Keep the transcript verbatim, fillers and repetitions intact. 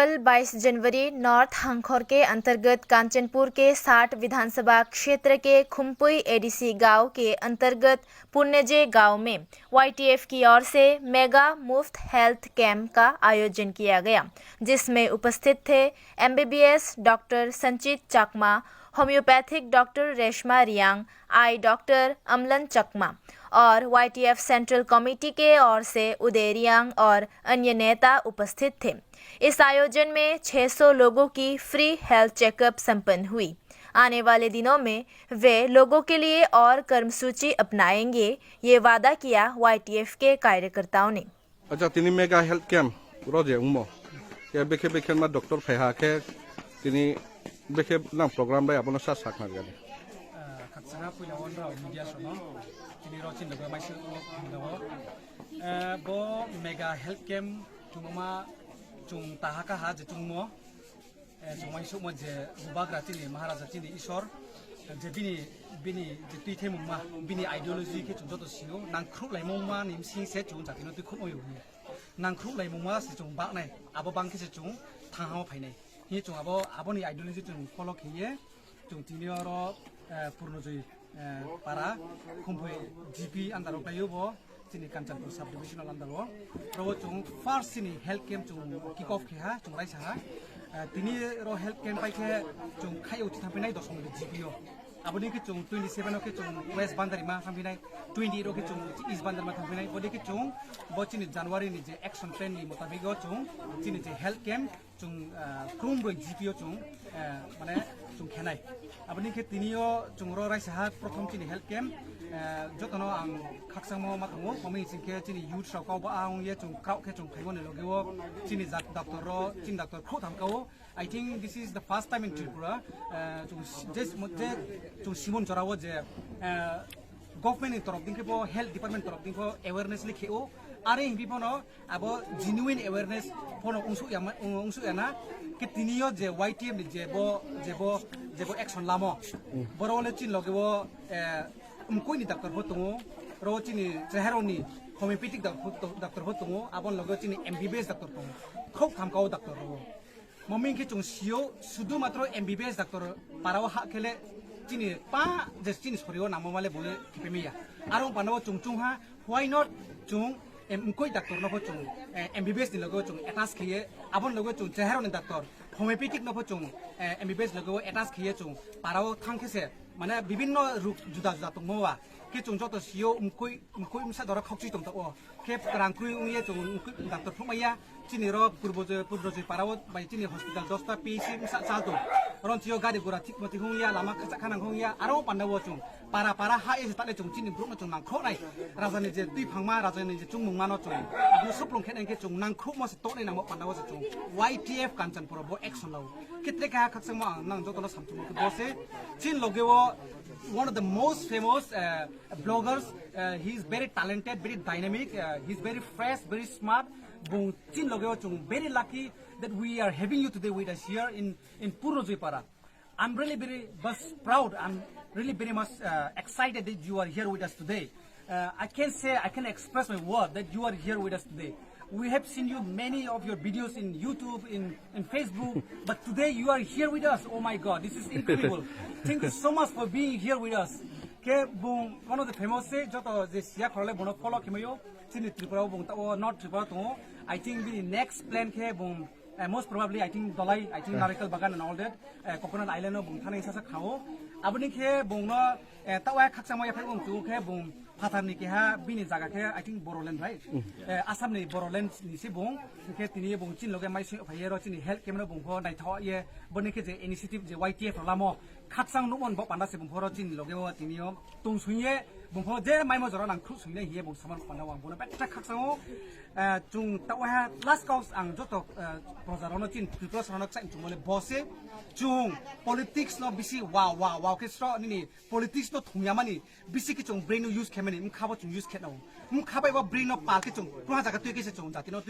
कल बाईस जनवरी नॉर्थ हांखोर के अंतर्गत कांचनपुर के साठ विधानसभा क्षेत्र के खुम्पुई एडीसी गांव के अंतर्गत पुन्नेजे गांव में वाईटीएफ की ओर से मेगा मुफ्त हेल्थ कैंप का आयोजन किया गया, जिसमें उपस्थित थे एमबीबीएस डॉक्टर संचित चकमा, होम्योपैथिक डॉक्टर रेशमा रियांग, आई डॉक्टर अमलन चकमा और वाईटीएफ सेंट्रल कमेटी के ओर से उदय रियांग और अन्य नेता उपस्थित थे। इस आयोजन में छह सौ लोगों की फ्री हेल्थ चेकअप संपन्न हुई। आने वाले दिनों में वे लोगों के लिए और कर्मसूची अपनाएंगे, ये वादा किया वाईटीएफ के कार्यकर्ताओं ने। Acha, tini mega health camp ro je wngmo. Ke bekhe bekhe ma doctor phai ha khe tini bekhe nang program bai abono sa sak nang gani. Ah, khakchangma puila wonro media sono tini ro chin dogo maisi wngdago. Eh, bo mega health camp chungma chung taha kaha je chungmo. Eh, chwng uansukma je Bubagra chini Maharaja chini Isor, je bini, bini je twi themungma, bini ideology khe chwng joto sio, nangkhruk laimungma ni bsing se chwng jatino twi khukmaio hwnwi. Nangkhruk laimungma se chwng baknai, abo bang khe se chwng thanghao phainai. Hwnwi chwng abo, aboni ideology chwng follow khaiye, chwng tini oro, eh, Purnojoy eh, para, Khumpui G P under o khlaio bo, chini Kanchanpur sub division o landao. Oro chwng first chini health camp chwng kick off khe ha, chwng raisa ha. Eh, tini ro health camp pai khe chwng khai uthi thangpinai Dosmoni G P o. Aboni khe chwng twenty seven o khe chwng West Bandarima thangpinai, twenty eight o khe chwng East Bandarima thangpinai. Boni khe chwng bo chini January ni je action plan ni motabik o chwng chini je health camp chwng, ah, Khrumbroi G P o chwng, ah, mane chwng khenai. Aboni khe tini o chwng ro raisa ha prothom chini health camp, ah, jotono ang khakchangma ma tongo, omo ni sing khe chini youth rok kok ba ang ye chwng krauk khe chwng phaimani loge o chini jak doctor ro, chini doctor khou tham ka o. I think this is the first time in Tripura, ah, chwng si-, je, je chwng simon jora o je, ah, government ni torop ding khe bo health department torop ding khe awareness le khe o. Are hingbi bono abo genuine awareness phone ungsuk ya ma-, ung-, ungsuk ya na. Ke tini o je Y T F ni je bo, je bo, je bo action lamo. Boro le chin loge o, eh, mkoi ni doctor bo tongo. Ro chini chehero ni homeopathic doctor bo, doctor bo tongo. Abon loge chini M B B S doctor tongo. Khok tham ka o doctor ro. Moming khe chwng sio, sudu matro M B B S doctor parao ha khele chini pa je chini sorio namo male bole khipemiya. Aro panao chwng chwng ha, why not chwng em, mkoi doctor no pho chwng, eh, M B B S ni logo chwng attach khiye, abon logo chwng chehero ni doctor, homeopathic no pho chwng, eh, M B B S logo attach khiye chwng parao thang khe se, mane bibinno ruk juda juda tongmo wa, khe chwng joto sio mkoi, mkoi msa dora khokchi tong o. Khe kwrang kwrwi wngye chwng doctor phukmaya. Chini ro purbo je, purbo je parao bai chini hospital dosta P H C msa chal tong. Ron chio gari gura thik mati hungya, lama khachak khanang hungya, aro panda wo chwng para para ha ese tale chwng chini bruk no chwng nangkho nai. Raja ni je twi phangma, raja ni je chwng mungma no chwng. Aboni suplung khe nang khe chwng nangkho mo se tok nai nangmo panda wo se chwng Y T F Kanchanpur bo action lao. Khe tre kha khakchangma ang nang joto no samchung khe bo se. Chin loge wo one of the most famous, uh, bloggers, uh, he is very talented, very dynamic, uh, he is very fresh, very smart. Bung chin loge o chwng very lucky that we are having you today with us here in, in Purnojoy Para. I'm really very much proud. I'm really very much, uh, excited that you are here with us today. Uh, I can't say, I can't express my word that you are here with us today. We have seen you many of your videos in YouTube, in, in Facebook, but today you are here with us. Oh my God, this is incredible. Thank you so much for being here with us. Ke bung one of the famous se joto je siya khorle bono follow khemayo chini Tripura bung ta o North Tripura tongo. I think the next plan ke bung, eh, most probably I think Dolai, I think Narikal Bagan and all that, eh, Coconut Island o bung thani sasa khao. Aboni ke bung no, eh, ta o khaksa mo ya phai bung tu ke bung Phatar ni keha bini jaga khe, I think, Bodoland, right? Eh, Assam ni Bodoland ni se bung, hingkhe tini bung chin loge mai sui phai ye ro chini health camp no bung pho naitho ye, boni khe je initiative je Y T F lamo khaksang nukmon bo panda se bung pho ro chini loge o tini o tung sui ye bung pho je mai mo jora nang khru sui nai hiye bung samar panda wang bono betta khaksang o, eh, chung ta waha last cause ang joto, eh, proja rok no chin Tripura sara no chai chung mole bo se chung politics no bisi wow wow wow khe sro nini politics no thung ya mani. Bisi khe chwng brain no use khe mani, wngkha bo chwng use khe nao. Wngkha bai bo brain no pal khe chwng, kwha jaga twi khe se chwng jati no